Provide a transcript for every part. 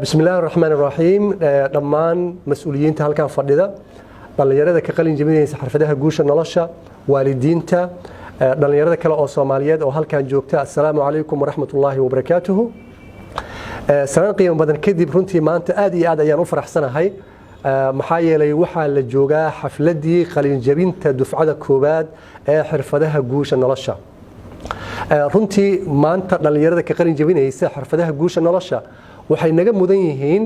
Bismi illaahi raxmaan raxiim. Dhammaan mas-uuliyiinta halkan fadhida, dhallinyarada ka qalin jebinaysa xirfadaha guusha nolosha, waalidiinta, dhallinyarada kale oo Soomaaliyeed oo halkan joogta, assalaamu calaykum waraxmat ullaahi wabarakaatuhu. Sanad qiimo badan kadib, runtii maanta aad iyo aad ayaan u faraxsanahay, maxaa yeelay waxaa la joogaa xafladii qalinjebinta dufcada koowaad ee xirfadaha guusha nolosha. Runtii maanta dhallinyarada ka qalin jebinaysa xirfadaha guusha nolosha waxay naga mudan yihiin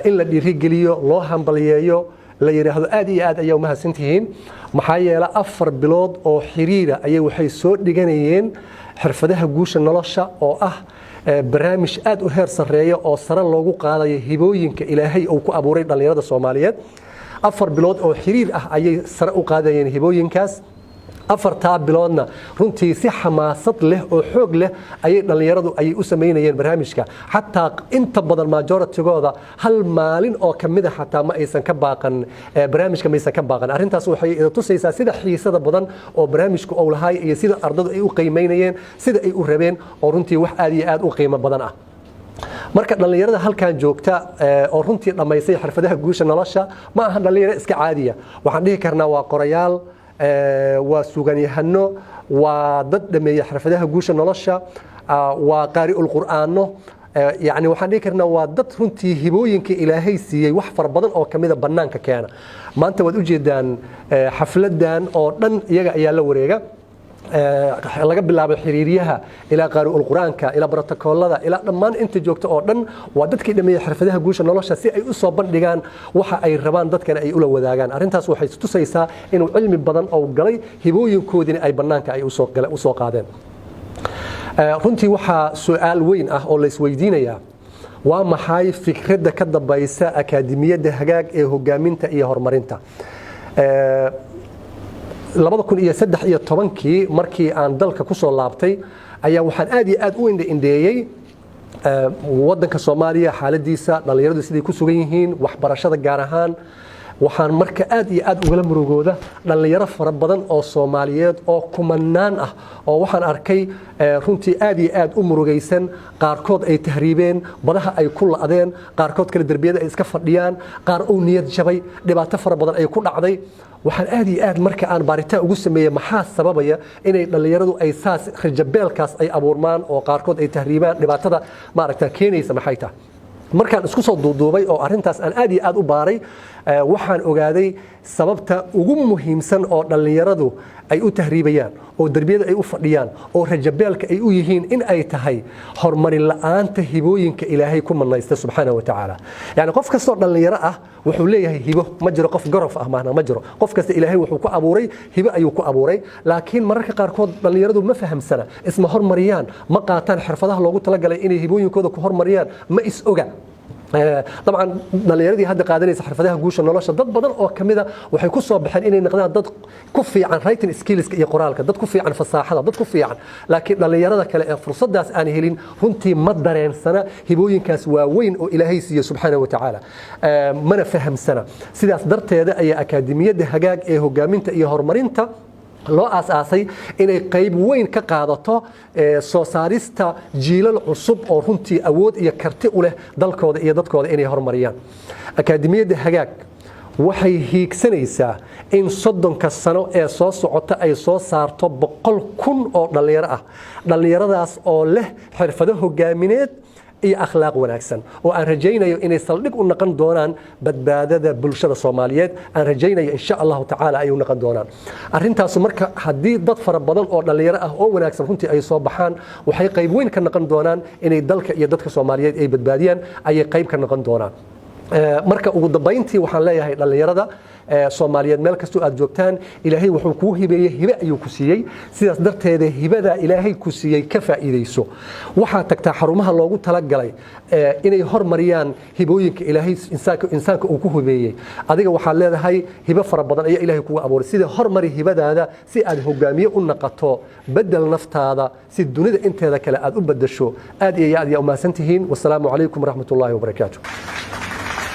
in la dhiirigeliyo, loo hambalyeeyo, la yidhaahdo aad iyo aad ayaa umahadsantihiin, maxaa yeele 4 bilood oo xiriira ayay waxay soo dhiganayeen xirfadaha guusha nolosha, oo ah barnaamij aad u heer sarreeya oo sare loogu qaadayo hibooyinka Ilaahay uu ku abuuray dhallinyarada Soomaaliyeed. 4 bilood oo xiriir ah ayay sare u qaadayeen hibooyinkaas. Afartaa biloodna runtii si xamaasad leh oo xoog leh ayay dhallinyaradu ayay u samaynayeen barnaamijka. Xataa inta badan majoritygooda hal maalin oo kamida xataa ma aysan ka baaqan barnaamijka, maysan ka baaqan. Arrintaas waxay tusaysaa sida xiisada badan oo barnaamijku uu lahay iyo sida ardadu ay u qiimeynayeen, sida ay u rabeen, oo runtii wax aad iyo aad u qiimo badan ah. Marka dhallinyarada halkan joogta oo runtii dhammaysay xirfadaha guusha nolosha ma aha dhallinyaro iska caadiya. Waxaan dhihi karnaa waa qorayaal, waa suugaanyahano, waa dad dhameeya xirfadaha guusha nolosha, waa qaari'ul qur'aano. Yani waxaan dhihi karnaa waa dad runtii hibooyinka Ilaahay siiyey wax fara badan oo kamida bannaanka keena. Maanta waad ujeedaan xafladan oo dhan iyaga ayaa la wareega, laga bilaabo xiriiryaha ilaa qaari'ul qur-aanka ilaa brotokoolada ilaa dhammaan inta joogta oo dhan waa dadkii dhameeyey xirfadaha guusha nolosha, si ay u soo bandhigaan waxa ay rabaan, dadkana ay ula wadaagaan. Arrintaas waxay tusaysaa inuu cilmi badan oo galay, hibooyinkoodina ay bannaanka ay usoo qaadeen. Runtii waxaa su-aal weyn ah oo la isweydiinayaa: waa maxay fikradda ka dambaysa Akaademiyadda Hagaag ee hogaaminta iyo horumarinta? 2013-kii markii aan dalka ku soo laabtay ayaa waxaan aad iyo aad u indha indheeyey wadanka Soomaaliya xaaladiisa, dhallinyaradu siday ku sugan yihiin, waxbarashada gaar ahaan. Waxaan marka aad iyo aad ugala murugooda dhallinyaro fara badan oo Soomaaliyeed oo kumanaan ah oo waxaan arkay runtii aad iyo aad u murugaysan. Qaarkood ay tahriibeen, badaha ay ku la'deen, qaarkood kale derbiyada ay iska fadhiyaan, qaar uu niyad jabay, dhibaato fara badan ay ku dhacday. Waxaan aad iyo aad marka aan baaritaan ugu sameeyey maxaa sababaya inay dhallinyaradu ay saas rajabeelkaas ay abuurmaan oo qaarkood ay tahriibaan, dhibaatada maaragta keenaysa maxay tahay? Markaan isku soo duuduubay oo arrintaas aan aad iyo aad u baaray, waxaan ogaaday sababta ugu muhiimsan oo dhallinyaradu ay u tahriibayaan oo derbiyada ay u fadhiyaan oo rajabeelka ay u yihiin in ay tahay horumarin la'aanta hibooyinka Ilaahay ku manaysta subxaana wa tacaala. Yani qof kastoo dhallinyaro ah wuxuu leeyahay hibo. Ma jiro qof gorof ah, maana ma jiro. Qof kasta Ilaahay wuxuu ku abuuray hibo ayuu ku abuuray, laakiin mararka qaarkood dhallinyaradu ma fahamsana, isma hormariyaan, ma qaataan xirfadaha loogu talagalay inay hibooyinkooda ku hormariyaan, ma is oga. Dabcan dhallinyaradii hadda qaadanaysa xirfadaha guusha nolosha, dad badan oo kamida waxay ku soo baxeen inay noqdaan dad ku fiican writing skillska iyo qoraalka, dad ku fiican fasaaxada, dad ku fiican. Laakiin dhallinyarada kale ee fursadaas aan helin runtii ma dareensana hibooyinkaas waaweyn oo Ilaahay siiye subxaana wa tacaala, mana fahamsana. Sidaas darteeda ayaa Akaademiyadda Hagaag ee hogaaminta iyo horumarinta loo aas-aasay inay qayb weyn ka qaadato soo saarista jiilal cusub oo runtii awood iyo karti u leh dalkooda iyo dadkooda inay horumariyaan. Akaademiyadda Hagaag waxay hiigsanaysaa in 30-ka sano ee soo socota ay soo saarto 100,000 oo dhallinyaro ah, dhallinyaradaas oo leh xirfado hogaamineed iyo akhlaaq wanaagsan, oo aan rajaynayo inay saldhig u noqon doonaan badbaadada bulshada Soomaaliyeed. Aan rajaynayo insha Allahu tacaala ay u noqon doonaan arrintaas. Marka haddii dad fara badan oo dhallinyaro ah oo wanaagsan runtii ay soo baxaan, waxay qayb weyn ka noqon doonaan inay dalka iyo dadka Soomaaliyeed ay badbaadiyaan ayay qayb ka noqon doonaan. Marka ugu dambayntii waxaan leeyahay dhallinyarada Soomaaliyeed, meel kastoo aad joogtaan, Ilaahay wuxuu kuu hibeeyey hibe ayuu ku siiyey. Sidaas darteeda hibada Ilaahay ku siiyey ka faa'iidayso. Waxaad tagtaa xarumaha loogu talagalay inay hormariyaan hibooyinka Ilaahay insaanka uu ku hibeeyey. Adiga waxaad leedahay hibo fara badan ayaa Ilaahay kugu abuuray. Sida hormari hibadaada si aad hogaamiye u naqato. Bedel naftaada si dunida inteeda kale aad u bedesho. Aad iyo aad yaa umahadsan tihiin. Wasalaamu calaykum waraxmat ullaahi wabarakaatu.